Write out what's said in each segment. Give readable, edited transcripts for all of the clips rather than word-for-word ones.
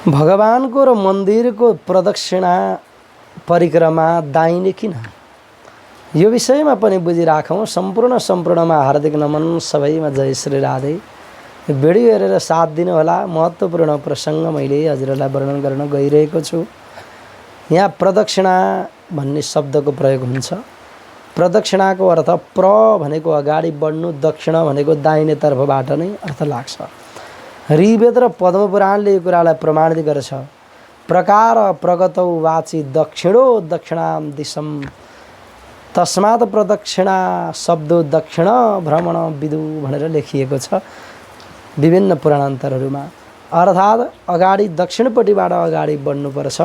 भगवानको र मन्दिरको प्रदक्षिणा परिक्रमा दाहिने किन? यो विषयमा पनि बुझिराखौँ। सम्पूर्णमा हार्दिक नमन, सबैमा जय श्री राधे। भिडियो हेरेर साथ दिनुहोला। महत्त्वपूर्ण प्रसङ्ग मैले हजुरहरूलाई वर्णन गर्न गइरहेको छु। यहाँ प्रदक्षिणा भन्ने शब्दको प्रयोग हुन्छ। प्रदक्षिणाको अर्थ प्र भनेको अगाडि बढ्नु, दक्षिण भनेको दाहिने तर्फबाट नै अर्थ लाग्छ। ऋग्वेद र पद्मपुराणले यो कुरालाई प्रमाणित गर्छ। प्रकार प्रगतौ वाची दक्षिणो दक्षिणां दिशम तस्मात् प्रदक्षिणा शब्दो दक्षिण भ्रमण विदु भनेर लेखिएको छ विभिन्न पुराणान्तरहरूमा। अर्थात् अगाडि दक्षिणपट्टिबाट अगाडि बढ्नुपर्छ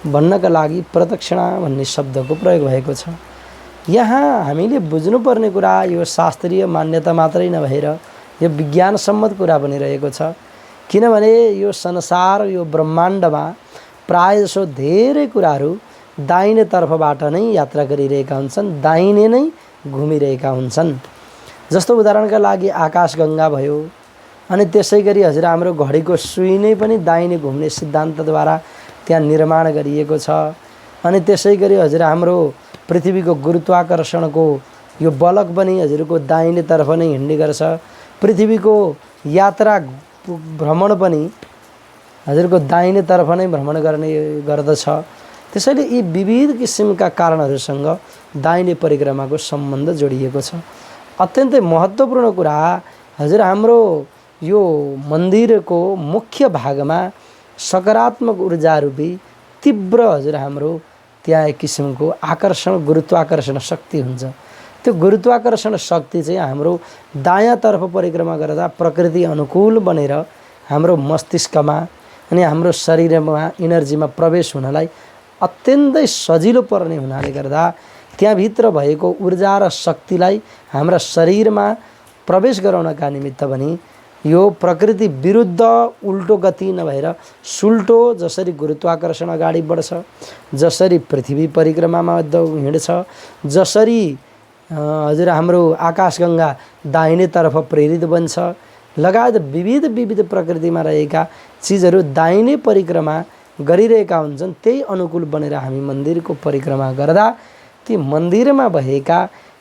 भन्नका लागि प्रदक्षिणा भन्ने शब्दको प्रयोग भएको छ। यहाँ हामीले बुझ्नुपर्ने कुरा यो शास्त्रीय मान्यता मात्रै नभएर यो विज्ञानसम्मत कुरा पनि रहेको छ। किनभने यो संसार, यो ब्रह्माण्डमा प्रायःजसो धेरै कुराहरू दाहिने तर्फबाट नै यात्रा गरिरहेका हुन्छन्, दाहिने नै घुमिरहेका हुन्छन्। जस्तो उदाहरणका लागि आकाशगङ्गा भयो, अनि त्यसै गरी हजुर हाम्रो घडीको सुई नै पनि दाहिने घुम्ने सिद्धान्तद्वारा त्यहाँ निर्माण गरिएको छ। अनि त्यसै गरी हजुर हाम्रो पृथ्वीको गुरुत्वाकर्षणको यो बलक पनि हजुरको दाहिने तर्फ नै हिँड्ने गर्छ। पृथ्वीको यात्रा भ्रमण पनि हजुरको दाहिने तर्फ नै भ्रमण गर्ने गर्दछ। त्यसैले यी विविध किसिमका कारणहरूसँग दाहिने परिक्रमाको सम्बन्ध जोडिएको छ। अत्यन्तै महत्त्वपूर्ण कुरा, हजुर हाम्रो यो मन्दिरको मुख्य भागमा सकारात्मक ऊर्जा रूपी तीव्र हजुर हाम्रो त्यहाँ एक किसिमको आकर्षण, गुरुत्वाकर्षण शक्ति हुन्छ। त्यो गुरुत्वाकर्षण शक्ति चाहिँ हाम्रो दायाँतर्फ परिक्रमा गर्दा प्रकृति अनुकूल बनेर हाम्रो मस्तिष्कमा अनि हाम्रो शरीरमा इनर्जीमा प्रवेश हुनलाई अत्यन्तै सजिलो पर्ने हुनाले गर्दा त्यहाँभित्र भएको ऊर्जा र शक्तिलाई हाम्रा शरीरमा प्रवेश गराउनका निमित्त पनि यो प्रकृति विरुद्ध उल्टो गति नभएर सुल्टो, जसरी गुरुत्वाकर्षण अगाडि बढ्छ, जसरी पृथ्वी परिक्रमामा हिँड्छ, जसरी हजुर हाम्रो आकाशगङ्गा दाहिनेतर्फ प्रेरित बन्छ, लगायत विविध प्रकृतिमा रहेका चिजहरू दाहिने परिक्रमा गरिरहेका हुन्छन्। त्यही अनुकूल बनेर हामी मन्दिरको परिक्रमा गर्दा ती मन्दिरमा भएका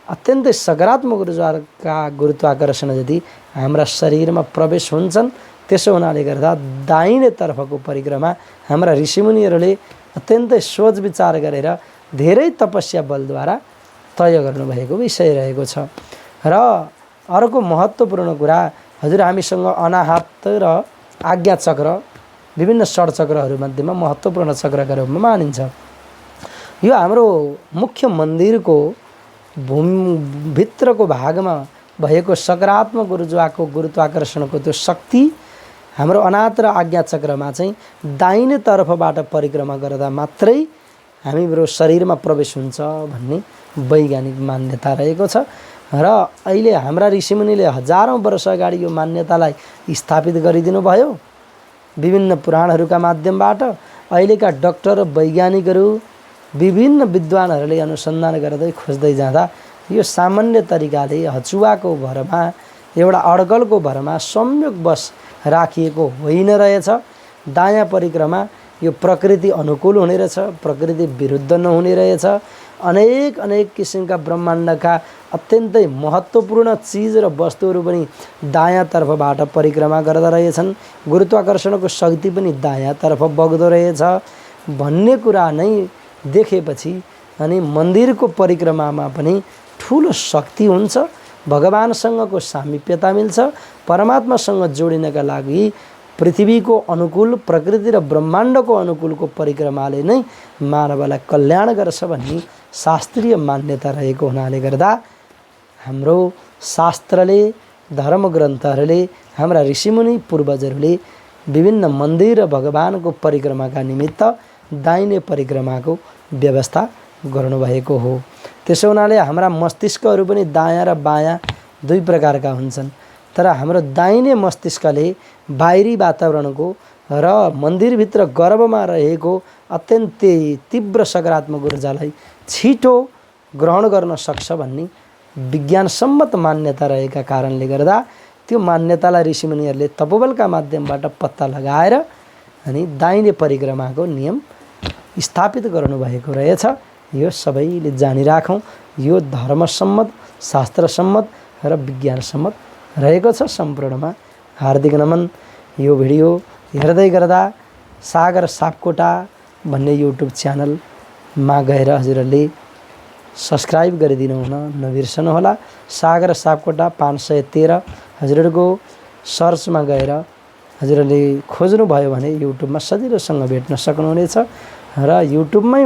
अत्यन्तै सकारात्मक ऊर्जाका गुरुत्वाकर्षण यदि हाम्रा शरीरमा प्रवेश हुन्छन्, त्यसो हुनाले गर्दा दाहिने तर्फको परिक्रमा हाम्रा ऋषिमुनिहरूले अत्यन्तै सोच विचार गरेर धेरै तपस्या बलद्वारा तय गर्नुभएको विषय रहेको छ। र अर्को महत्त्वपूर्ण कुरा, हजुर हामीसँग अनाहत र आज्ञा चक्र विभिन्न षड्चक्रहरूमध्येमा महत्त्वपूर्ण चक्रका रूपमा मानिन्छ। यो हाम्रो मुख्य मन्दिरको भित्रको भागमा भएको सकारात्मक ऊर्जाको गुरुत्वाकर्षणको त्यो शक्ति हाम्रो अनाहत र आज्ञा चक्रमा चाहिँ दाहिने तर्फबाट परिक्रमा गर्दा मात्रै हाम्रो शरीरमा प्रवेश हुन्छ भन्ने वैज्ञानिक मान्यता रहेको छ। र अहिले हाम्रा ऋषिमुनिले हजारौँ वर्ष अगाडि यो मान्यतालाई स्थापित गरिदिनु भयो विभिन्न पुराणहरूका माध्यमबाट। अहिलेका डाक्टर, वैज्ञानिकहरू, विभिन्न विद्वानहरूले अनुसन्धान गर्दै खोज्दै जाँदा यो सामान्य तरिकाले हचुवाको भरमा, एउटा अड्कलको भरमा संयोगवश राखिएको होइन रहेछ। दायाँ परिक्रमा यो प्रकृति अनुकूल हुने रहेछ, प्रकृति विरुद्ध नहुने रहेछ। अनेक किसिमका ब्रह्माण्डका अत्यन्तै महत्त्वपूर्ण चिज र वस्तुहरू पनि दायाँतर्फबाट परिक्रमा गर्दा रहेछन्। गुरुत्वाकर्षणको शक्ति पनि दायाँतर्फ बग्दो रहेछ भन्ने कुरा नै देखेपछि अनि मन्दिरको परिक्रमामा पनि ठुलो शक्ति हुन्छ, भगवानसँगको सामिप्यता मिल्छ। परमात्मासँग जोडिनका लागि पृथ्वीको अनुकूल, प्रकृति र ब्रह्माण्डको अनुकूलको परिक्रमाले नै मानवलाई कल्याण गर्छ भन्ने शास्त्रीय मान्यता रहेको हुनाले गर्दा हाम्रो शास्त्रले, धर्मग्रन्थहरूले, हाम्रा ऋषिमुनि पूर्वजहरूले विभिन्न मन्दिर र भगवानको परिक्रमाका निमित्त दाहिने परिक्रमाको व्यवस्था गर्नुभएको हो। त्यसो हुनाले हाम्रा मस्तिष्कहरू पनि दायाँ र बायाँ दुई प्रकारका हुन्छन्। तर हाम्रो दाहिने मस्तिष्कले बाहिरी वातावरणको र मन्दिरभित्र गर्भमा रहेको अत्यन्तै तीव्र सकारात्मक ऊर्जालाई छिटो ग्रहण गर्न सक्छ भन्ने विज्ञानसम्मत मान्यता रहेका कारणले गर्दा त्यो मान्यतालाई ऋषिमुनिहरूले तपोबलका माध्यमबाट पत्ता लगाएर अनि दाहिने परिक्रमाको नियम स्थापित गर्नुभएको रहेछ। यो सबैले जानिराखौँ। यो धर्मसम्मत, शास्त्रसम्मत र विज्ञानसम्मत रहेको छ। सम्पूर्णमा हार्दिक नमन। यो भिडियो हेर्दै गर्दा सागर सापकोटा भन्ने युट्युब च्यानलमा गएर हजुरहरूले सब्सक्राइब गरिदिनु हुन नबिर्सनुहोला। सागर सापकोटा 513 हजुरहरूको सर्चमा गएर हजुरहरूले खोज्नुभयो भने युट्युबमा सजिलोसँग भेट्न सक्नुहुनेछ र युट्युबमै